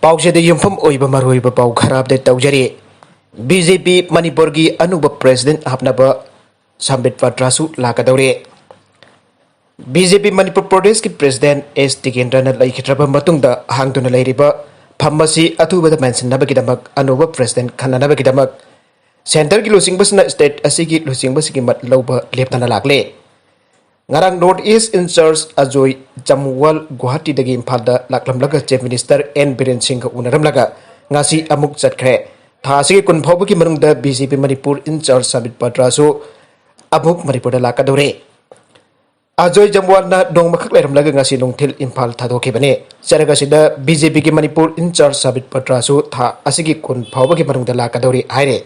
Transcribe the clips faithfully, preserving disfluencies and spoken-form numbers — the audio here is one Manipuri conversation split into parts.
ꯄꯥꯎꯁꯤꯗ ꯌꯨꯝꯐꯝ ꯑꯣꯏꯕ ꯃꯔꯨꯑꯣꯏꯕ ꯄꯥꯎ ꯈꯔ ꯑꯞꯗꯦꯠ ꯇꯧꯖꯔꯤ꯫ ꯕꯤ ꯖꯦ ꯄꯤ ꯃꯅꯤꯄꯨꯔꯒꯤ ꯑꯅꯧꯕ ꯄ꯭ꯔꯦꯁꯤꯗꯦꯟꯠ ꯍꯥꯞꯅꯕ ꯁꯝꯕꯤꯠ ꯄꯇ꯭ꯔꯁꯨ ꯂꯥꯛꯀꯗꯧꯔꯦ꯫ ꯕꯤ ꯖꯦ ꯄꯤ ꯃꯅꯤꯄꯨꯔ ꯄ꯭ꯔꯗꯦꯁꯀꯤ ꯄ꯭ꯔꯦꯁꯤꯗꯦꯟꯠ ꯑꯦꯁ ꯇꯤꯀꯦꯟꯗ꯭ꯔꯅ ꯂꯩꯈꯤꯗ꯭ꯔꯕ ꯃꯇꯨꯡꯗ ꯍꯥꯡꯗꯨꯅ ꯂꯩꯔꯤꯕ ꯐꯝ ꯑꯁꯤ ꯑꯊꯨꯕꯗ ꯃꯦꯟꯁꯤꯟꯅꯕꯒꯤꯗꯃꯛ ꯑꯅꯧꯕ ꯄ꯭ꯔꯦꯁꯤꯗꯦꯟꯠ ꯈꯟꯅꯅꯕꯒꯤꯗꯃꯛ ꯁꯦꯟꯇꯔꯒꯤ ꯂꯨꯆꯤꯡꯕꯁꯤꯅ ꯁ꯭ꯇꯦꯠ ꯑꯁꯤꯒꯤ ꯂꯨꯆꯤꯡꯕꯁꯤꯡꯒꯤ ꯃꯠ ꯂꯧꯕ ꯂꯦꯞꯇꯅ ꯂꯥꯛꯂꯦ꯫ ꯉꯔꯥꯡ ꯅꯣꯔꯠ ꯏꯁ ꯏꯟꯆꯥꯔꯖ ꯑꯖꯣꯏ ꯖꯝꯋꯥꯜ ꯒꯨꯋꯥꯍꯥꯇꯤꯗꯒꯤ ꯏꯝꯐꯥꯜꯗ ꯂꯥꯛꯂꯝꯂꯒ ꯆꯤꯐ ꯃꯤꯅꯤꯁꯇꯔ ꯑꯦꯟ ꯕꯤꯔꯦꯟ ꯁꯤꯡꯒ ꯎꯅꯔꯝꯂꯒ ꯉꯁꯤ ꯑꯃꯨꯛ ꯆꯠꯈ꯭ꯔꯦ꯫ ꯊꯥ ꯑꯁꯤꯒꯤ ꯀꯨꯟ ꯐꯥꯎꯕꯒꯤ ꯃꯅꯨꯡꯗ ꯕꯤ ꯖꯦ ꯄꯤ ꯃꯅꯤꯄꯨꯔ ꯏꯟꯆꯥꯔꯖ ꯁꯝꯕꯤꯠ ꯄꯇ꯭ꯔꯁꯨ ꯑꯃꯨꯛ ꯃꯅꯤꯄꯨꯔꯗ ꯂꯥꯛꯀꯗꯧꯔꯦ꯫ ꯑꯖꯣꯏ ꯖꯝꯋꯥꯜꯅ ꯅꯣꯡꯃꯈꯛ ꯂꯩꯔꯝꯂꯒ ꯉꯁꯤ ꯅꯨꯡꯊꯤꯜ ꯏꯝꯐꯥꯜ ꯊꯥꯗꯣꯛꯈꯤꯕꯅꯤ꯫ ꯆꯠꯂꯒ ꯑꯁꯤꯗ ꯕꯤ ꯖꯦ ꯄꯤꯒꯤ ꯃꯅꯤꯄꯨꯔ ꯏꯟꯆꯥꯔꯖ ꯁꯝꯕꯤꯠ ꯄꯇ꯭ꯔꯁꯨ ꯊꯥ ꯑꯁꯤꯒꯤ ꯀꯨꯟ ꯐꯥꯎꯕꯒꯤ ꯃꯅꯨꯡꯗ ꯂꯥꯛꯀꯗꯧꯔꯤ ꯍꯥꯏꯔꯦ꯫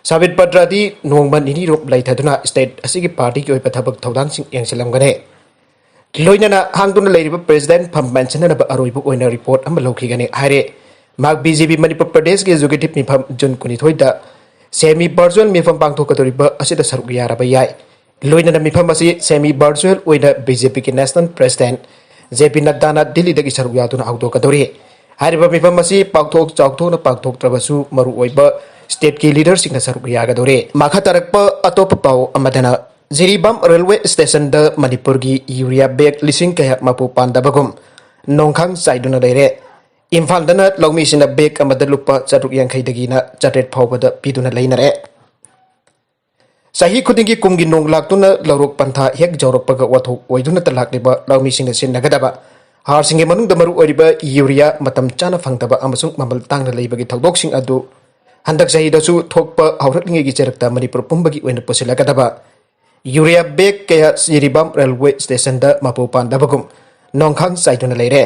ꯁꯝꯕꯤꯠ ꯄꯇ꯭ꯔꯗꯤ ꯅꯣꯡꯃ ꯅꯤꯅꯤꯔꯣꯝ ꯂꯩꯊꯗꯨꯅ ꯁ꯭ꯇꯦꯠ ꯑꯁꯤꯒꯤ ꯄꯥꯔꯇꯤꯒꯤ ꯑꯣꯏꯕ ꯊꯕꯛ ꯊꯧꯗꯥꯡꯁꯤꯡ ꯌꯦꯡꯁꯤꯜꯂꯝꯒꯅꯤ꯫ ꯂꯣꯏꯅꯅ ꯍꯥꯡꯗꯨꯅ ꯂꯩꯔꯤꯕ ꯄ꯭ꯔꯦꯁꯤꯗꯦꯟꯠ ꯐꯝ ꯃꯦꯟꯁꯤꯟꯅꯅꯕ ꯑꯔꯣꯏꯕ ꯑꯣꯏꯅ ꯔꯤꯄꯣꯔꯠ ꯑꯃ ꯂꯧꯈꯤꯒꯅꯤ ꯍꯥꯏꯔꯦ꯫ ꯃꯍꯥꯛ ꯕꯤ ꯖꯦ ꯄꯤ ꯃꯅꯤꯄꯨꯔ ꯄ꯭ꯔꯗꯦꯁꯀꯤ ꯑꯦꯛꯖꯤꯀ꯭ꯌꯨꯇꯤꯚ ꯃꯤꯐꯝ ꯖꯨꯟ ꯀꯨꯟꯅꯤꯊꯣꯏꯗ ꯁꯦꯃꯤ ꯚꯔꯆꯨꯋꯦꯜ ꯃꯤꯐꯝ ꯄꯥꯡꯊꯣꯛꯀꯗꯧꯔꯤꯕ ꯑꯁꯤꯗ ꯁꯔꯨꯛ ꯌꯥꯔꯕ ꯌꯥꯏ꯫ ꯂꯣꯏꯅꯅ ꯃꯤꯐꯝ ꯑꯁꯤ ꯁꯦꯃꯤ ꯚꯔꯆꯨꯋꯦꯜ ꯑꯣꯏꯅ ꯕꯤ ꯖꯦ ꯄꯤꯒꯤ ꯅꯦꯁꯅꯦꯜ ꯄ꯭ꯔꯦꯁꯤꯗꯦꯟꯠ ꯖꯦ ꯄꯤ ꯅꯗ꯭ꯗꯥꯅ ꯗꯤꯜꯂꯤꯗꯒꯤ ꯁꯔꯨꯛ ꯌꯥꯗꯨꯅ ꯍꯧꯗꯣꯛꯀꯗꯧꯔꯤ꯫ ꯍꯥꯏꯔꯤꯕ ꯃꯤꯐꯝ ꯑꯁꯤ ꯄꯥꯛꯊꯣꯛ ꯆꯥꯎꯊꯣꯛꯅ ꯄꯥꯡꯊꯣꯛꯇ꯭ꯔꯕꯁꯨ ꯃꯔꯨꯑꯣꯏꯕ ꯁ꯭ꯇꯦꯠꯀꯤ ꯂꯤꯗꯔꯁꯤꯡꯅ ꯁꯔꯨꯛ ꯌꯥꯒꯗꯧꯔꯤ꯫ ꯃꯈꯥ ꯇꯥꯔꯛꯄ ꯑꯇꯣꯞꯄ ꯄꯥꯎ ꯑꯃꯗꯅ, ꯖꯤꯔꯤꯕꯥꯝ ꯔꯦꯜꯋꯦ ꯁ꯭ꯇꯦꯁꯟꯗ ꯃꯅꯤꯄꯨꯔꯒꯤ ꯌꯨꯔꯤꯌꯥ ꯕꯦꯒ ꯂꯤꯁꯤꯡ ꯀꯌꯥ ꯃꯄꯨ ꯄꯥꯟꯗꯕꯒꯨꯝ ꯅꯣꯡꯈꯥꯡ ꯆꯥꯏꯗꯨꯅ ꯂꯩꯔꯦ꯫ ꯏꯝꯐꯥꯜꯗꯅ ꯂꯧꯃꯤꯁꯤꯡꯅ ꯕꯦꯒ ꯑꯃꯗ ꯂꯨꯄꯥ ꯆꯥꯇ꯭ꯔꯨꯛ ꯌꯥꯡꯈꯩꯗꯒꯤꯅ ꯆꯥꯇ꯭ꯔꯦꯠ ꯐꯥꯎꯕꯗ ꯄꯤꯗꯨꯅ ꯂꯩꯅꯔꯦ꯫ ꯆꯍꯤ ꯈꯨꯗꯤꯡꯒꯤ ꯀꯨꯝꯒꯤ ꯅꯣꯡ ꯂꯥꯛꯇꯨꯅ ꯂꯧꯔꯣꯛ ꯄꯟꯊꯥ ꯍꯦꯛ ꯌꯧꯔꯛꯄꯒ ꯋꯥꯊꯣꯛ ꯑꯣꯏꯗꯨꯅꯇ ꯂꯥꯛꯂꯤꯕ ꯂꯧꯃꯤꯁꯤꯡꯅ ꯁꯤꯖꯤꯟꯅꯒꯗꯕ ꯍꯥꯔꯁꯤꯡꯒꯤ ꯃꯅꯨꯡꯗ ꯃꯔꯨ ꯑꯣꯏꯔꯤꯕ ꯌꯨꯔꯤꯌꯥ ꯃꯇꯝ ꯆꯥꯅ ꯐꯪꯗꯕ ꯑꯃꯁꯨꯡ ꯃꯃꯜ ꯇꯥꯡꯅ ꯂꯩꯕꯒꯤ ꯊꯧꯗꯣꯛꯁꯤꯡ ꯑꯗꯨ ꯍꯟꯗꯛ ꯆꯍꯤꯗꯁꯨ ꯊꯣꯛꯄ ꯍꯧꯔꯛꯂꯤꯉꯩꯒꯤ ꯆꯩꯔꯛꯇ ꯃꯅꯤꯄꯨꯔ ꯄꯨꯝꯕꯒꯤ ꯑꯣꯏꯅ ꯄꯨꯁꯤꯜꯂꯛꯀꯗꯕ ꯌꯨꯔꯤꯌꯥ ꯕꯦꯒ ꯀꯌꯥ ꯖꯤꯔꯤꯕꯥꯝ ꯔꯦꯜꯋꯦ ꯁ꯭ꯇꯦꯁꯟꯗ ꯃꯄꯨ ꯄꯥꯟꯗꯕꯒꯨꯝ ꯅꯣꯡꯈꯥꯡ ꯆꯥꯏꯗꯨꯅ ꯂꯩꯔꯦ꯫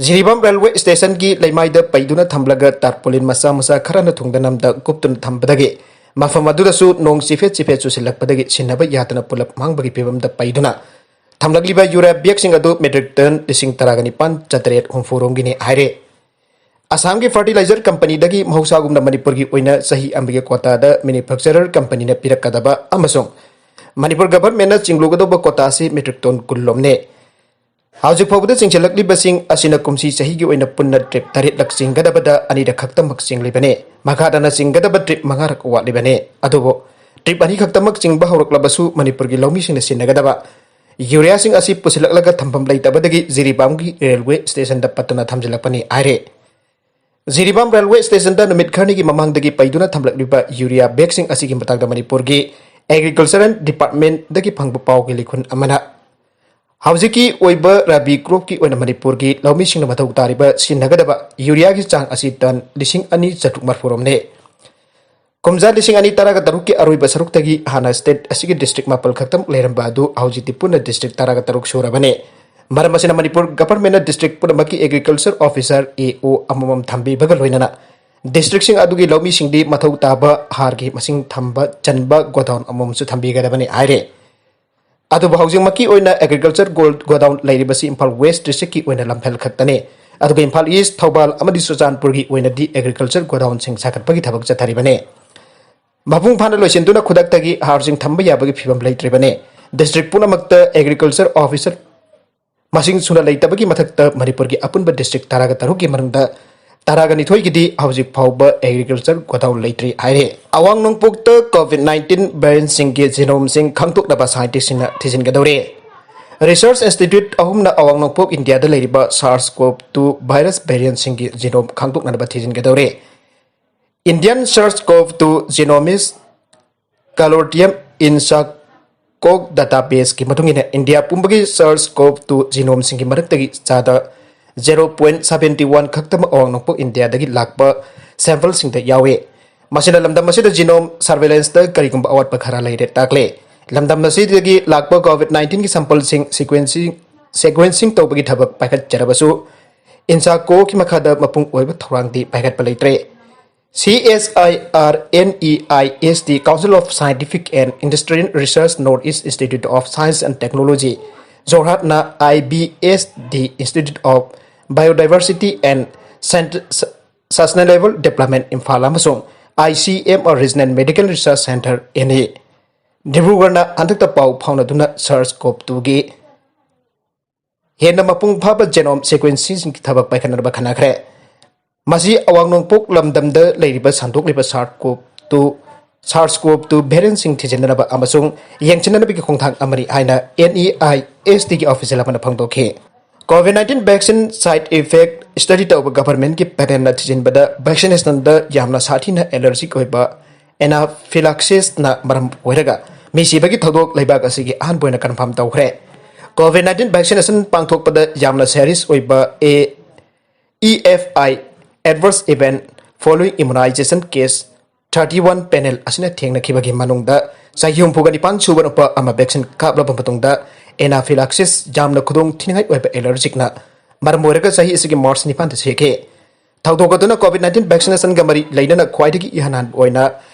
ꯖꯤꯔꯤꯕꯥꯝ ꯔꯦꯜꯋꯦ ꯁ꯭ꯇꯦꯁꯟꯒꯤ ꯂꯩꯃꯥꯏꯗ ꯄꯩꯗꯨꯅ ꯊꯝꯂꯒ ꯇꯥꯔꯄꯣꯂꯤꯟ ꯃꯆꯥ ꯃꯆꯥ ꯈꯔꯅ ꯊꯨꯡꯗ ꯅꯝꯗ ꯀꯨꯞꯇꯨꯅ ꯊꯝꯕꯗꯒꯤ ꯃꯐꯝ ꯑꯗꯨꯗꯁꯨ ꯅꯣꯡ ꯆꯤꯐꯦꯠ ꯆꯤꯐꯦꯠ ꯆꯨꯁꯤꯜꯂꯛꯄꯗꯒꯤ ꯁꯤꯟꯅꯕ ꯌꯥꯗꯅ ꯄꯨꯂꯞ ꯃꯥꯡꯕꯒꯤ ꯐꯤꯕꯝꯗ ꯄꯩꯗꯨꯅ ꯊꯝꯂꯛꯂꯤꯕ ꯌꯨꯔꯤꯌꯥ ꯕꯦꯒꯁꯤꯡ ꯑꯗꯨ ꯃꯦꯇ꯭ꯔꯤꯛ ꯇꯟ ꯂꯤꯁꯤꯡ ꯇꯔꯥꯒ ꯅꯤꯄꯥꯟ ꯆꯥꯇꯔꯦꯠ ꯍꯨꯝꯐꯨ ꯔꯣꯝꯒꯤꯅꯤ ꯍꯥꯏꯔꯦ꯫ ꯑꯁꯥꯝꯒꯤ ꯐꯔꯇꯤꯂꯥꯏꯖꯔ ꯀꯝꯄꯅꯤꯗꯒꯤ ꯃꯍꯧꯁꯥꯒꯨꯝꯅ ꯃꯅꯤꯄꯨꯔꯒꯤ ꯑꯣꯏꯅ ꯆꯍꯤ ꯑꯃꯒꯤ ꯀ꯭ꯋꯥꯇꯥꯗ ꯃꯦꯅꯨꯐꯦꯛꯆꯔꯔ ꯀꯝꯄꯅꯤꯅ ꯄꯤꯔꯛꯀꯗꯕ ꯑꯃꯁꯨꯡ ꯃꯅꯤꯄꯨꯔ ꯒꯚꯔꯟꯃꯦꯟꯠꯅ ꯆꯤꯡꯂꯨꯒꯗꯧꯕ ꯀ꯭ꯋꯥꯇꯥ ꯑꯁꯤ ꯃꯦꯇ꯭ꯔꯤꯛ ꯇꯟ ꯀꯨꯟ ꯂꯣꯝꯅꯤ꯫ ꯍꯧꯖꯤꯛ ꯐꯥꯎꯕꯗ ꯆꯤꯡꯁꯤꯜꯂꯛꯂꯤꯕꯁꯤꯡ ꯑꯁꯤꯅ ꯀꯨꯝꯁꯤ ꯆꯍꯤꯒꯤ ꯑꯣꯏꯅ ꯄꯨꯟꯅ trip ꯇꯔꯦꯠꯂꯛ ꯆꯤꯡꯒꯗꯕꯗ ꯑꯅꯤꯔꯛ ꯈꯛꯇꯃꯛ ꯆꯤꯡꯂꯤꯕꯅꯤ꯫ ꯃꯈꯥ ꯇꯥꯅ ꯆꯤꯡꯒꯗꯕ trip ꯃꯉꯥꯔꯛ ꯋꯥꯠꯂꯤꯕꯅꯤ꯫ ꯑꯗꯨꯕꯨ trip ꯑꯅꯤ ꯈꯛꯇꯃꯛ ꯆꯤꯡꯕ ꯍꯧꯔꯛꯂꯕꯁꯨ ꯃꯅꯤꯄꯨꯔꯒꯤ ꯂꯧꯃꯤꯁꯤꯡꯅ ꯁꯤꯖꯤꯟꯅꯒꯗꯕ ꯌꯨꯔꯤꯌꯥꯁꯤꯡ ꯑꯁꯤ ꯄꯨꯁꯤꯜꯂꯛꯂꯒ ꯊꯝꯐꯝ ꯂꯩꯇꯕꯗꯒꯤ ꯖꯤꯔꯤꯕꯥꯝꯒꯤ railway stationꯗ ꯄꯠꯇꯨꯅ ꯊꯝꯖꯤꯜꯂꯛꯄꯅꯤ ꯍꯥꯏꯔꯦ꯫ ꯖꯤꯔꯤꯕꯥꯝ railway stationꯗ ꯅꯨꯃꯤꯠ ꯈꯔꯅꯤꯒꯤ ꯃꯃꯥꯡꯗꯒꯤ ꯄꯩꯗꯨꯅ ꯊꯝꯂꯛꯂꯤꯕ ꯌꯨꯔꯤꯌꯥ bagꯁꯤꯡ ꯑꯁꯤꯒꯤ ꯃꯇꯥꯡꯗ ꯃꯅꯤꯄꯨꯔꯒꯤ Agriculture and Departmentꯗꯒꯤ ꯐꯪꯕ ꯄꯥꯎꯒꯤ ꯂꯤꯈꯨꯟ ꯑꯃꯅ ꯍꯧꯖꯤꯛꯀꯤ ꯑꯣꯏꯕ ꯔꯥꯕꯤ cropꯀꯤ ꯑꯣꯏꯅ ꯃꯅꯤꯄꯨꯔꯒꯤ ꯂꯧꯃꯤꯁꯤꯡꯅ ꯃꯊꯧ ꯇꯥꯔꯤꯕ ꯁꯤꯖꯤꯟꯅꯒꯗꯕ ꯌꯨꯔꯤꯌꯥꯒꯤ ꯆꯥꯡ ꯑꯁꯤ ꯇꯟ ꯂꯤꯁꯤꯡ ꯑꯅꯤ ꯆꯥꯇ꯭ꯔꯨꯛ ꯃꯔꯤꯐꯨ ꯔꯣꯝꯅꯤ꯫ ꯀꯨꯝꯖꯥ ꯂꯤꯁꯤꯡ ꯑꯅꯤ ꯇꯔꯥꯒ ꯇꯔꯨꯛꯀꯤ ꯑꯔꯣꯏꯕ ꯁꯔꯨꯛꯇꯒꯤ ꯍꯥꯟꯅ state ꯑꯁꯤꯒꯤ district ꯃꯥꯄꯜ ꯈꯛꯇꯃꯛ ꯂꯩꯔꯝꯕ ꯑꯗꯨ ꯍꯧꯖꯤꯛꯇꯤ ꯄꯨꯟꯅ district ꯇꯔꯥꯒ ꯇꯔꯨꯛ ꯁꯨꯔꯕꯅꯤ꯫ ꯃꯔꯝ ꯑꯁꯤꯅ ꯃꯅꯤꯄꯨꯔ governmentꯅ district ꯄꯨꯝꯅꯃꯛꯀꯤ agriculture officer, A O ꯑꯃꯃꯝ ꯊꯝꯕꯤꯕꯒ ꯂꯣꯏꯅꯅ districtꯁꯤꯡ ꯑꯗꯨꯒꯤ ꯂꯧꯃꯤꯁꯤꯡꯗꯤ ꯃꯊꯧ ꯇꯥꯕ ꯍꯥꯔꯒꯤ ꯃꯁꯤꯡ ꯊꯝꯕ ꯆꯟꯕ godown ꯑꯃꯃꯝꯁꯨ ꯊꯝꯕꯤꯒꯗꯕꯅꯤ ꯍꯥꯏꯔꯦ꯫ ꯑꯗꯨꯕꯨ ꯍꯧꯖꯤꯛꯃꯛꯀꯤ ꯑꯣꯏꯅ agriculture gold godown ꯂꯩꯔꯤꯕꯁꯤ ꯏꯝꯐꯥꯜ West districtꯀꯤ ꯑꯣꯏꯅ ꯂꯝꯐꯦꯜ ꯈꯛꯇꯅꯤ꯫ ꯑꯗꯨꯒ ꯏꯝꯐꯥꯜ East, ꯊꯧꯕꯥꯜ ꯑꯃꯗꯤ ꯆꯨꯔꯆꯥꯟꯄꯨꯔꯒꯤ ꯑꯣꯏꯅꯗꯤ agriculture godownꯁꯤꯡ ꯁꯥꯒꯠꯄꯒꯤ ꯊꯕꯛ ꯆꯠꯊꯔꯤꯕꯅꯤ꯫ ꯃꯄꯨꯡ ꯐꯥꯅ ꯂꯣꯏꯁꯤꯟꯗꯨꯅ ꯈꯨꯗꯛꯇꯒꯤ ꯍꯥꯔꯁꯤꯡ ꯊꯝꯕ ꯌꯥꯕꯒꯤ ꯐꯤꯕꯝ ꯂꯩꯇ꯭ꯔꯤꯕꯅꯤ꯫ District ꯄꯨꯝꯅꯃꯛꯇ agriculture officer ꯃꯁꯤꯡ ꯁꯨꯅ ꯂꯩꯇꯕꯒꯤ ꯃꯊꯛꯇ ꯃꯅꯤꯄꯨꯔꯒꯤ ꯑꯄꯨꯟꯕ district ꯇꯔꯥꯒ ꯇꯔꯨꯛꯀꯤ ꯃꯅꯨꯡꯗ ꯇꯔꯥꯒ ꯅꯤꯊꯣꯏꯒꯤꯗꯤ ꯍꯧꯖꯤꯛ ꯐꯥꯎꯕ agriculture godown ꯂꯩꯇ꯭ꯔꯤ ꯍꯥꯏꯔꯤ꯫ ꯑꯋꯥꯡ ꯅꯣꯡꯄꯣꯛꯇ COVID nineteen variantꯁꯤꯡꯒꯤ genomeꯁꯤꯡ ꯈꯪꯗꯣꯛꯅꯕ scientistꯁꯤꯡꯅ ꯊꯤꯖꯤꯟꯒꯗꯧꯔꯤ꯫ Research institute ꯑꯍꯨꯝꯅ ꯑꯋꯥꯡ ꯅꯣꯡꯄꯣꯛ ꯏꯟꯗꯤꯌꯥꯗ ꯂꯩꯔꯤꯕ SARS-CoV two virus variantꯁꯤꯡꯒꯤ genome ꯈꯪꯗꯣꯛꯅꯅꯕ ꯊꯤꯖꯤꯟꯒꯗꯧꯔꯤ꯫ Indian SARS-CoV two Genomics Consortium INSACOG databaseꯀꯤ ꯃꯇꯨꯡ ꯏꯟꯅ ꯏꯟꯗꯤꯌꯥ ꯄꯨꯝꯕꯒꯤ SARS-CoV two genomeꯁꯤꯡꯒꯤ ꯃꯔꯛꯇꯒꯤ ꯆꯥꯗ zero point seventy one ꯈꯛꯇꯃꯛ ꯑꯋꯥꯡ ꯅꯣꯡꯄꯣꯛ ꯏꯟꯗꯤꯌꯥꯗꯒꯤ ꯂꯥꯛꯄ sampleꯁꯤꯡꯗ ꯌꯥꯎꯏ꯫ ꯃꯁꯤꯅ ꯂꯝꯗꯝ ꯑꯁꯤꯗ genome surveillanceꯇ ꯀꯔꯤꯒꯨꯝꯕ ꯑꯋꯥꯠꯄ ꯈꯔ ꯂꯩꯔꯦ ꯇꯥꯛꯂꯦ꯫ ꯂꯝꯗꯝ ꯑꯁꯤꯗꯒꯤ ꯂꯥꯛꯄ COVID nineteenꯒꯤ sampleꯁꯤꯡ sequencing, sequencing ꯇꯧꯕꯒꯤ ꯊꯕꯛ ꯄꯥꯏꯈꯠꯆꯔꯕꯁꯨ INSACOꯒꯤ ꯃꯈꯥꯗ ꯃꯄꯨꯡ ꯑꯣꯏꯕ ꯊꯧꯔꯥꯡꯗꯤ ꯄꯥꯏꯈꯠꯄ ꯂꯩꯇ꯭ꯔꯦ꯫ CSIRNEIST, Council of Scientific and Industrial Research, North East Institute of Science and Technology, ꯖꯣꯔꯍꯥꯠꯅ IBSD, Institute of Biodiversity and Sent-, Sustainable Development, Imphal ꯑꯃꯁꯨꯡ ICMR Regional Medical Research Centre, N E ꯗꯤꯕ꯭ꯔꯨꯒꯔꯅ ꯍꯟꯗꯛꯇ ꯄꯥꯎ ꯐꯥꯎꯅꯗꯨꯅ SARS-CoV twoꯒꯤ ꯍꯦꯟꯅ ꯃꯄꯨꯡ ꯐꯥꯕ genome sequencingꯒꯤ ꯊꯕꯛ ꯄꯥꯏꯈꯠꯅꯕ ꯈꯟꯅꯈ꯭ꯔꯦ꯫ ꯃꯁꯤ ꯑꯋꯥꯡ ꯅꯣꯡꯄꯣꯛ ꯂꯝꯗꯝꯗ ꯂꯩꯔꯤꯕ ꯁꯟꯗꯣꯛꯂꯤꯕ SARS-CoV two, SARS-CoV two variantꯁꯤꯡ ꯊꯤꯖꯤꯟꯅꯅꯕ ꯑꯃꯁꯨꯡ ꯌꯦꯡꯁꯤꯟꯅꯅꯕꯒꯤ ꯈꯣꯡꯊꯥꯡ ꯑꯃꯅꯤ ꯍꯥꯏꯅ NEISTꯒꯤ official ꯑꯃꯅ ꯐꯣꯡꯗꯣꯛꯈꯤ꯫ COVID nineteen vaccine side effect study ꯇꯧꯕ governmentꯀꯤ panelꯅ ꯊꯤꯖꯤꯟꯕꯗ vaccinationꯗ ꯌꯥꯝꯅ ꯁꯥꯊꯤꯅ allergic ꯑꯣꯏꯕ anaphylactisꯅ ꯃꯔꯝ ꯑꯣꯏꯔꯒ ꯃꯤ ꯁꯤꯕꯒꯤ ꯊꯧꯗꯣꯛ ꯂꯩꯕꯥꯛ ꯑꯁꯤꯒꯤ ꯑꯍꯥꯟꯕ ꯑꯣꯏꯅ confirm ꯇꯧꯈ꯭ꯔꯦ꯫ COVID nineteen vaccination ꯄꯥꯡꯊꯣꯛꯄꯗ ꯌꯥꯝꯅ serious ꯑꯣꯏꯕ A E F I adverse event following immunization case thirty one panel ꯑꯁꯤꯅ ꯊꯦꯡꯅꯈꯤꯕꯒꯤ ꯃꯅꯨꯡꯗ ꯆꯍꯤ ꯍꯨꯝꯐꯨꯒ ꯅꯤꯄꯥꯟ ꯁꯨꯕ ꯅꯨꯄꯥ ꯑꯃ vaccine ꯀꯥꯞꯂꯕ ꯃꯇꯨꯡꯗ anaphylaxis ꯌꯥꯝꯅ ꯈꯨꯗꯣꯡ ꯊꯤꯅꯤꯡꯉꯥꯏ ꯑꯣꯏꯕ allergicꯅ ꯃꯔꯝ ꯑꯣꯏꯔꯒ ꯆꯍꯤ ꯑꯁꯤꯒꯤ March ꯅꯤꯄꯥꯟꯗ ꯁꯤꯈꯤ꯫ ꯊꯧꯗꯣꯛ ꯑꯗꯨꯅ COVID nineteen vaccinationꯒ ꯃꯔꯤ ꯂꯩꯅꯅ ꯈ꯭ꯋꯥꯏꯗꯒꯤ ꯏꯍꯥꯟ ꯍꯥꯟꯕ ꯑꯣꯏꯅ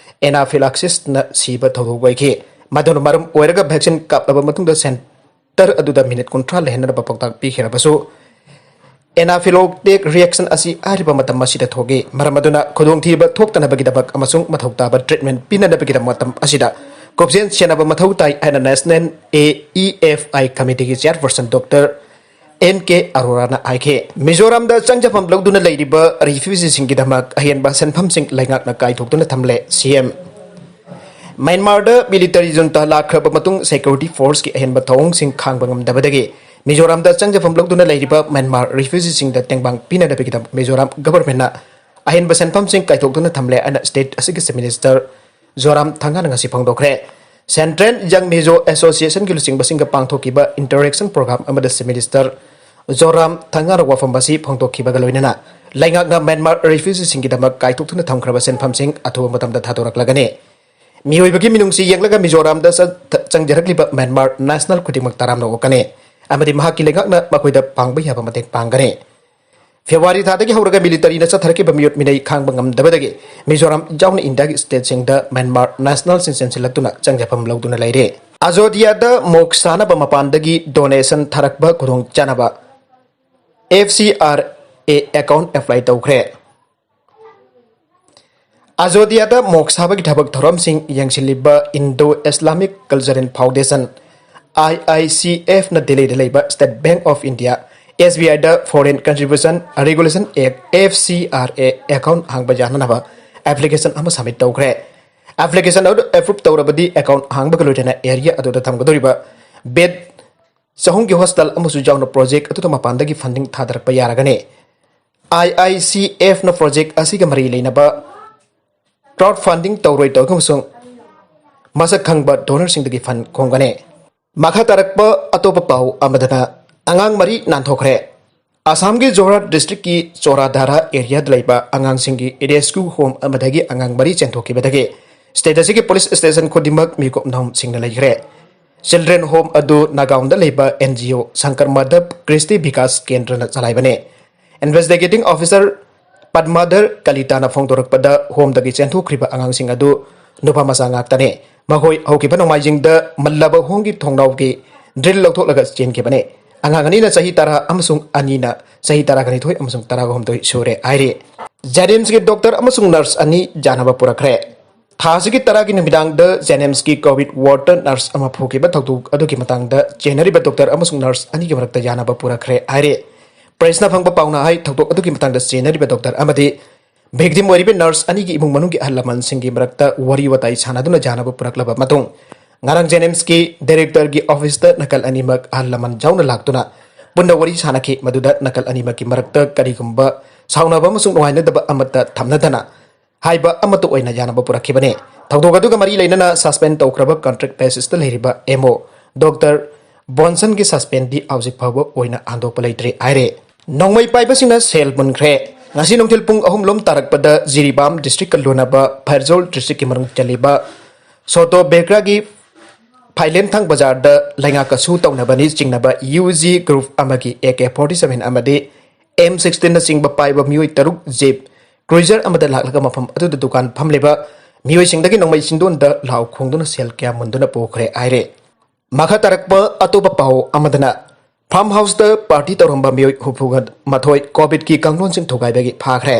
anaphylaxisꯅ ꯁꯤꯕ ꯊꯧꯗꯣꯛ ꯑꯣꯏꯈꯤ꯫ ꯃꯗꯨꯅ ꯃꯔꯝ ꯑꯣꯏꯔꯒ vaccine ꯀꯥꯞꯂꯕ ꯃꯇꯨꯡꯗ center ꯑꯗꯨꯗ minute ꯀꯨꯟꯊ꯭ꯔꯥ ꯂꯩꯍꯟꯅꯕ ꯄꯥꯎꯇꯥꯛ ꯄꯤꯈꯤꯔꯕꯁꯨ, anaphylactic reaction ꯑꯁꯤ ꯍꯥꯏꯔꯤꯕ ꯃꯇꯝ ꯑꯁꯤꯗ ꯊꯣꯛꯏ꯫ ꯃꯔꯝ ꯑꯗꯨꯅ ꯈꯨꯗꯣꯡꯊꯤꯕ ꯊꯣꯛꯇꯅꯕꯒꯤꯗꯃꯛ ꯑꯃꯁꯨꯡ ꯃꯊꯧ ꯇꯥꯕ treatment ꯄꯤꯅꯅꯕꯒꯤꯗꯃꯛ ꯃꯇꯝ ꯑꯁꯤꯗ ꯀꯨꯞꯁꯦꯟ ꯁꯦꯟꯅꯕ ꯃꯊꯧ ꯇꯥꯏ ꯍꯥꯏꯅ National A E F I Committeeꯒꯤ chairperson Doctor N K Aroraꯅ ꯍꯥꯏꯈꯤ꯫ ꯃꯤꯖꯣꯔꯥꯝꯗ ꯆꯪꯖꯐꯝ ꯂꯧꯗꯨꯅ ꯂꯩꯔꯤꯕ refugeeꯁꯤꯡꯒꯤꯗꯃꯛ ꯑꯍꯦꯟꯕ ꯁꯦꯟꯐꯝꯁꯤꯡ ꯂꯩꯉꯥꯛꯅ ꯀꯥꯏꯊꯣꯛꯇꯨꯅ ꯊꯝꯂꯦ, CM꯫ ꯃ꯭ꯌꯥꯟꯃꯥꯔꯗ military junta ꯂꯥꯛꯈ꯭ꯔꯕ ꯃꯇꯨꯡ security forceꯀꯤ ꯑꯍꯦꯟꯕ ꯊꯧꯑꯣꯡꯁꯤꯡ ꯈꯥꯡꯕ ꯉꯝꯗꯕꯗꯒꯤ ꯃꯤꯖꯣꯔꯥꯝꯗ ꯆꯪꯖꯐꯝ ꯂꯧꯗꯨꯅ ꯂꯩꯔꯤꯕ ꯃ꯭ꯌꯥꯟꯃꯥꯔ refugeeꯁꯤꯡꯗ ꯇꯦꯡꯕꯥꯡ ꯄꯤꯅꯅꯕꯒꯤꯗꯃꯛ ꯃꯤꯖꯣꯔꯥꯝ governmentꯅ ꯑꯍꯦꯟꯕ ꯁꯦꯟꯐꯝꯁꯤꯡ ꯀꯥꯏꯊꯣꯛꯇꯨꯅ ꯊꯝꯂꯦ ꯍꯥꯏꯅ state ꯑꯁꯤꯒꯤ Chief Minister ꯖꯣꯔꯥꯝ ꯊꯪꯒꯥꯅ ꯉꯁꯤ ꯐꯣꯡꯗꯣꯛꯈ꯭ꯔꯦ꯫ Central Young Mizo Associationꯒꯤ ꯂꯨꯆꯤꯡꯕꯁꯤꯡꯒ ꯄꯥꯡꯊꯣꯛꯈꯤꯕ interaction program ꯑꯃꯗ Chief Minister ꯖꯣꯔꯥꯝ ꯊꯪꯒꯥꯅ ꯋꯥꯐꯝ ꯑꯁꯤ ꯐꯣꯡꯗꯣꯛꯈꯤꯕꯒ ꯂꯣꯏꯅꯅ ꯂꯩꯉꯥꯛꯅ ꯃ꯭ꯌꯥꯟꯃꯥꯔ refugeeꯁꯤꯡꯒꯤꯗꯃꯛ ꯀꯥꯏꯊꯣꯛꯇꯨꯅ ꯊꯝꯈ꯭ꯔꯕ ꯁꯦꯟꯐꯝꯁꯤꯡ ꯑꯊꯨꯕ ꯃꯇꯝꯗ ꯊꯥꯗꯣꯔꯛꯂꯒꯅꯤ꯫ ꯃꯤꯑꯣꯏꯕꯒꯤ ꯃꯤꯅꯨꯡꯁꯤ ꯌꯦꯡꯂꯒ ꯃꯤꯖꯣꯔꯥꯝꯗ ꯆ-, ꯆꯪꯖꯔꯛꯂꯤꯕ ꯃ꯭ꯌꯥꯟꯃꯥꯔ national ꯈꯨꯗꯤꯡꯃꯛ ꯇꯔꯥꯝꯅ ꯑꯣꯛꯀꯅꯤ ꯑꯃꯗꯤ ꯃꯍꯥꯛꯀꯤ ꯂꯩꯉꯥꯛꯅ ꯃꯈꯣꯏꯗ ꯄꯥꯡꯕ ꯌꯥꯕ ꯃꯇꯦꯡ ꯄꯥꯡꯒꯅꯤ꯫ February ꯊꯥꯗꯒꯤ ꯍꯧꯔꯒ militaryꯅ ꯆꯠꯊꯔꯛꯈꯤꯕ ꯃꯤꯑꯣꯠ ꯃꯤꯅꯩ ꯈꯥꯡꯕ ꯉꯝꯗꯕꯗꯒꯤ ꯃꯤꯖꯣꯔꯥꯝ ꯌꯥꯎꯅ ꯏꯟꯗꯤꯌꯥꯒꯤ stateꯁꯤꯡꯗ ꯃ꯭ꯌꯥꯟꯃꯥꯔ nationalꯁꯤꯡ ꯆꯦꯟꯁꯤꯜꯂꯛꯇꯨꯅ ꯆꯪꯖꯐꯝ ꯂꯧꯗꯨꯅ ꯂꯩꯔꯦ꯫ ꯑꯖꯣꯙꯤꯌꯥꯗ ꯃꯣꯛ ꯁꯥꯅꯕ ꯃꯄꯥꯟꯗꯒꯤ donation ꯊꯥꯔꯛꯄ ꯈꯨꯗꯣꯡꯆꯥꯅꯕ F C R A account apply ꯇꯧꯈ꯭ꯔꯦ꯫ ꯑꯖꯣꯙꯤꯌꯥꯗ ꯃꯣꯛ ꯁꯥꯕꯒꯤ ꯊꯕꯛ ꯊꯧꯔꯝꯁꯤꯡ ꯌꯦꯡꯁꯤꯜꯂꯤꯕ Indo Islamic Cultural Foundation, IICFꯅ ꯗꯦꯜꯂꯤꯗ ꯂꯩꯕ State Bank of India, SBIꯗ Foreign Contribution Regulation Act, FCRA account ꯍꯥꯡꯕ ꯌꯥꯅꯅꯕ application ꯑꯃ submit ꯇꯧꯈ꯭ꯔꯦ꯫ Application ꯑꯗꯨ approve ꯇꯧꯔꯕꯗꯤ account ꯍꯥꯡꯕꯒ ꯂꯣꯏꯅꯅ area ꯑꯗꯨꯗ ꯊꯝꯒꯗꯧꯔꯤꯕ bed ꯆꯍꯨꯝꯒꯤ hostel ꯑꯃꯁꯨ ꯌꯥꯎꯅ project ꯑꯗꯨꯗ ꯃꯄꯥꯟꯗꯒꯤ funding ꯊꯥꯗꯔꯛꯄ ꯌꯥꯔꯒꯅꯤ꯫ IICFꯅ project ꯑꯁꯤꯒ ꯃꯔꯤ ꯂꯩꯅꯕ crowd funding ꯇꯧꯔꯣꯏ ꯇꯧꯔꯒ ꯑꯃꯁꯨꯡ ꯃꯁꯛ ꯈꯪꯕ donorꯁꯤꯡꯗꯒꯤ fund ꯈꯣꯝꯒꯅꯤ꯫ ꯃꯈꯥ ꯇꯥꯔꯛꯄ ꯑꯇꯣꯞꯄ ꯄꯥꯎ ꯑꯃꯗꯅ ꯑꯉꯥꯡ ꯃꯔꯤ ꯅꯥꯟꯊꯣꯛꯈ꯭ꯔꯦ꯫ ꯑꯁꯥꯝꯒꯤ ꯖꯣꯔꯍꯥꯠ districtꯀꯤ ꯆꯣꯔꯥꯙꯥꯔꯥ areaꯗ ꯂꯩꯕ ꯑꯉꯥꯡꯁꯤꯡꯒꯤ rescue home ꯑꯃꯗꯒꯤ ꯑꯉꯥꯡ ꯃꯔꯤ ꯆꯦꯟꯊꯣꯛꯈꯤꯕꯗꯒꯤ state ꯑꯁꯤꯒꯤ police station ꯈꯨꯗꯤꯡꯃꯛ ꯃꯤꯀꯨꯞ ꯅꯍꯨꯝꯁꯤꯡꯅ ꯂꯩꯈ꯭ꯔꯦ꯫ Children home ꯑꯗꯨ ꯅꯥꯒꯥꯎꯟꯗ ꯂꯩꯕ NGO ꯁꯪꯀꯔ ꯃꯥꯙꯕ ꯀ꯭ꯔꯤꯁꯇꯤ ꯕꯤꯀꯥꯁ ꯀꯦꯟꯗ꯭ꯔꯅ ꯆꯂꯥꯏꯕꯅꯤ꯫ Investigating officer ꯄꯗꯃꯥꯙꯔ ꯀꯂꯤꯇꯥꯅ ꯐꯣꯡꯗꯣꯔꯛꯄꯗ, homeꯗꯒꯤ ꯆꯦꯟꯊꯣꯛꯈ꯭ꯔꯤꯕ ꯑꯉꯥꯡꯁꯤꯡ ꯑꯗꯨ ꯅꯨꯄꯥ ꯃꯆꯥ ꯉꯥꯛꯇꯅꯤ꯫ ꯃꯈꯣꯏ ꯍꯧꯈꯤꯕ ꯅꯣꯡꯃꯥꯏꯖꯤꯡꯗ ꯃꯜꯂꯕ homeꯒꯤ ꯊꯣꯡꯅꯥꯎꯒꯤ drill ꯂꯧꯊꯣꯛꯂꯒ ꯆꯦꯟꯈꯤꯕꯅꯤ꯫ ꯑꯉꯥꯡ ꯑꯅꯤꯅ ꯆꯍꯤ ꯇꯔꯥ ꯑꯃꯁꯨꯡ ꯑꯅꯤꯅ ꯆꯍꯤ ꯇꯔꯥꯒ ꯅꯤꯊꯣꯏ ꯑꯃꯁꯨꯡ ꯇꯔꯥꯒ ꯍꯨꯝꯗꯣꯏ ꯁꯨꯔꯦ ꯍꯥꯏꯔꯤ꯫ JNIMSꯀꯤ doctor ꯑꯃꯁꯨꯡ nurse ꯑꯅꯤ ꯌꯥꯅꯕ ꯄꯨꯔꯛꯈ꯭ꯔꯦ꯫ ꯊꯥ ꯑꯁꯤꯒꯤ ꯇꯔꯥꯒꯤ ꯅꯨꯃꯤꯗꯥꯡꯗ JNIMSꯀꯤ COVID wardꯇ nurse ꯑꯃ ꯐꯨꯈꯤꯕ ꯊꯧꯗꯣꯛ ꯑꯗꯨꯒꯤ ꯃꯇꯥꯡꯗ ꯆꯦꯟꯅꯔꯤꯕ doctor ꯑꯃꯁꯨꯡ nurse ꯑꯅꯤꯒꯤ ꯃꯔꯛꯇ ꯌꯥꯅꯕ ꯄꯨꯔꯛꯈ꯭ꯔꯦ ꯍꯥꯏꯔꯤ꯫ Pressꯅ ꯐꯪꯕ ꯄꯥꯎꯅ ꯍꯥꯏ, ꯊꯧꯗꯣꯛ ꯑꯗꯨꯒꯤ ꯃꯇꯥꯡꯗ ꯆꯦꯟꯅꯔꯤꯕ doctor ꯑꯃꯗꯤ victim ꯑꯣꯏꯔꯤꯕ nurse ꯑꯅꯤꯒꯤ ꯏꯃꯨꯡ ꯃꯅꯨꯡꯒꯤ ꯑꯍꯜ ꯂꯃꯟꯁꯤꯡꯒꯤ ꯃꯔꯛꯇ ꯋꯥꯔꯤ ꯋꯥꯇꯥꯏ ꯁꯥꯟꯅꯗꯨꯅ ꯌꯥꯅꯕ ꯄꯨꯔꯛꯂꯕ ꯃꯇꯨꯡ, ꯉꯔꯥꯡ JNIMSꯀꯤ directorꯒꯤ officeꯇ ꯅꯥꯀꯜ ꯑꯅꯤꯃꯛ ꯑꯍꯜ ꯂꯃꯟ ꯌꯥꯎꯅ ꯂꯥꯛꯇꯨꯅ ꯄꯨꯟꯅ ꯋꯥꯔꯤ ꯁꯥꯟꯅꯈꯤ꯫ ꯃꯗꯨꯗ ꯅꯥꯀꯜ ꯑꯅꯤꯃꯛꯀꯤ ꯃꯔꯛꯇ ꯀꯔꯤꯒꯨꯝꯕ ꯁꯥꯎꯅꯕ ꯑꯃꯁꯨꯡ ꯅꯨꯡꯉꯥꯏꯅꯗꯕ ꯑꯃꯠꯇ ꯊꯝꯅꯗꯅ ꯍꯥꯏꯕ ꯑꯃꯠꯇ ꯑꯣꯏꯅ ꯌꯥꯅꯕ ꯄꯨꯔꯛꯈꯤꯕꯅꯤ꯫ ꯊꯧꯗꯣꯛ ꯑꯗꯨꯒ ꯃꯔꯤ ꯂꯩꯅꯅ suspend ꯇꯧꯈ꯭ꯔꯕ contract basisꯇ ꯂꯩꯔꯤꯕ MO doctor ꯕꯣꯟꯁꯟꯒꯤ suspendꯗꯤ ꯍꯧꯖꯤꯛ ꯐꯥꯎꯕ ꯑꯣꯏꯅ ꯍꯟꯗꯣꯛꯄ ꯂꯩꯇ꯭ꯔꯤ ꯍꯥꯏꯔꯦ꯫ ꯅꯣꯡꯃꯩ ꯄꯥꯏꯕꯁꯤꯡꯅ ꯁꯦꯜ ꯃꯨꯟꯈ꯭ꯔꯦ꯫ ꯉꯁꯤ ꯅꯨꯡꯊꯤꯜ ꯄꯨꯡ ꯑꯍꯨꯝ ꯂꯣꯝ ꯇꯥꯔꯛꯄꯗ ꯖꯤꯔꯤꯕꯥꯝ districtꯀ ꯂꯣꯟꯅꯕ ꯐꯦꯔꯖꯣꯜ districtꯀꯤ ꯃꯅꯨꯡ ꯆꯜꯂꯤꯕ ꯁꯣꯇꯣ ꯕꯦꯀ꯭ꯔꯥꯒꯤ ꯐꯥꯏꯂꯦꯟꯊꯥꯡ ꯕꯖꯥꯔꯗ ꯂꯩꯉꯥꯛꯀꯁꯨ ꯇꯧꯅꯕꯅꯤ ꯆꯤꯡꯅꯕ UG group ꯑꯃꯒꯤ AK forty seven ꯑꯃꯗꯤ M sixteenꯅꯆꯤꯡꯕ ꯄꯥꯏꯕ ꯃꯤꯑꯣꯏ ꯇꯔꯨꯛ Jeep Cruiser ꯑꯃꯗ ꯂꯥꯛꯂꯒ ꯃꯐꯝ ꯑꯗꯨꯗ ꯗꯨꯀꯥꯟ ꯐꯝꯂꯤꯕ ꯃꯤꯑꯣꯏꯁꯤꯡꯗꯒꯤ ꯅꯣꯡꯃꯩ ꯆꯤꯟꯗꯣꯟꯗ ꯂꯥꯎ ꯈꯣꯡꯗꯨꯅ ꯁꯦꯜ ꯀꯌꯥ ꯃꯨꯟꯗꯨꯅ ꯄꯨꯈ꯭ꯔꯦ ꯍꯥꯏꯔꯦ꯫ ꯃꯈꯥ ꯇꯥꯔꯛꯄ ꯑꯇꯣꯞꯄ ꯄꯥꯎ ꯑꯃꯗꯅ, farm houseꯇ party ꯇꯧꯔꯝꯕ ꯃꯤꯑꯣꯏ ꯍꯨꯝꯐꯨꯒ ꯃꯥꯊꯣꯏ COVIDꯀꯤ ꯀꯥꯡꯂꯣꯟꯁꯤꯡ ꯊꯨꯒꯥꯏꯕꯒꯤ ꯐꯥꯈ꯭ꯔꯦ꯫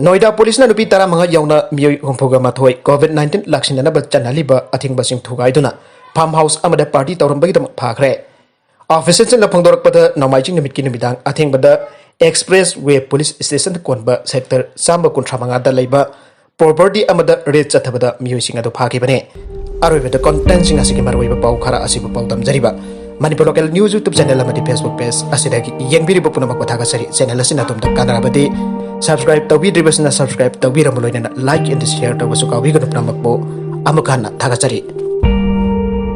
ꯅꯣꯏꯗꯥ policeꯅ ꯅꯨꯄꯤ ꯇꯔꯥꯃꯉꯥ ꯌꯥꯎꯅ ꯃꯤꯑꯣꯏ ꯍꯨꯝꯐꯨꯒ ꯃꯥꯊꯣꯏ COVID nineteen ꯂꯥꯛꯁꯤꯟꯅꯅꯕ ꯆꯠꯅꯔꯤꯕ ꯑꯊꯤꯡꯕꯁꯤꯡ ꯊꯨꯒꯥꯏꯗꯨꯅ ꯐꯥꯔꯝ ꯍꯥꯎꯁ ꯑꯃꯗ ꯄꯥꯔꯇꯤ ꯇꯧꯔꯝꯕꯒꯤꯗꯃꯛ ꯐꯥꯈ꯭ꯔꯦ꯫ ꯑꯣꯐꯤꯁꯤꯌꯦꯜꯁꯤꯡꯅ ꯐꯣꯡꯗꯣꯔꯛꯄꯗ, ꯅꯣꯡꯃꯥꯏꯖꯤꯡ ꯅꯨꯃꯤꯠꯀꯤ ꯅꯨꯃꯤꯗꯥꯡ ꯑꯊꯦꯡꯕꯗ ꯑꯦꯛꯁꯄ꯭ꯔꯦꯁ ꯋꯦ ꯄꯨꯂꯤꯁ ꯁ꯭ꯇꯦꯁꯟꯗ ꯀꯣꯟꯕ ꯁꯦꯛꯇꯔ ꯆꯥꯝꯃ ꯀꯨꯟꯊ꯭ꯔꯥ ꯃꯉꯥꯗ ꯂꯩꯕ ꯄ꯭ꯔꯣꯄꯔꯇꯤ ꯑꯃꯗ ꯔꯦꯗ ꯆꯠꯊꯕꯗ ꯃꯤꯑꯣꯏꯁꯤꯡ ꯑꯗꯨ ꯐꯥꯈꯤꯕꯅꯤ꯫ ꯑꯔꯣꯏꯕꯗ ꯀꯣꯟꯇꯦꯟꯁꯤꯡ ꯑꯁꯤꯒꯤ ꯃꯔꯨꯑꯣꯏꯕ ꯄꯥꯎ ꯈꯔ ꯑꯁꯤꯕꯨ ꯄꯥꯎꯗꯝꯖꯔꯤꯕ Manipur local news YouTube channel ꯑꯃꯗꯤ ꯐꯦꯁꯕꯨꯛ ꯄꯦꯖ ꯑꯁꯤꯗꯒꯤ ꯌꯦꯡꯕꯤꯔꯤꯕ ꯄꯨꯝꯅꯃꯛꯄꯨ ꯊꯥꯒꯠꯆꯔꯤ꯫ ꯆꯦꯅꯦꯜ ꯑꯁꯤꯅ ꯑꯗꯣꯝꯗ ꯀꯥꯟꯅꯔꯕꯗꯤ ꯁꯕꯁꯀ꯭ꯔꯥꯏꯕ ꯇꯧꯕꯤꯗ꯭ꯔꯤꯕꯁꯤꯅ ꯁꯕꯁꯀ꯭ꯔꯥꯏꯕ ꯇꯧꯕꯤꯔꯝꯕ, ꯂꯣꯏꯅꯅ ꯂꯥꯏꯛ ꯑꯦꯟ ꯁꯤꯌꯔ ꯇꯧꯕꯁꯨ ꯀꯥꯎꯕꯤꯒꯅꯨ꯫ ꯄꯨꯝꯅꯃꯛꯄꯨ ꯑꯃꯨꯛ ꯍꯟꯅ ꯊꯥꯒꯠꯆꯔꯤ꯫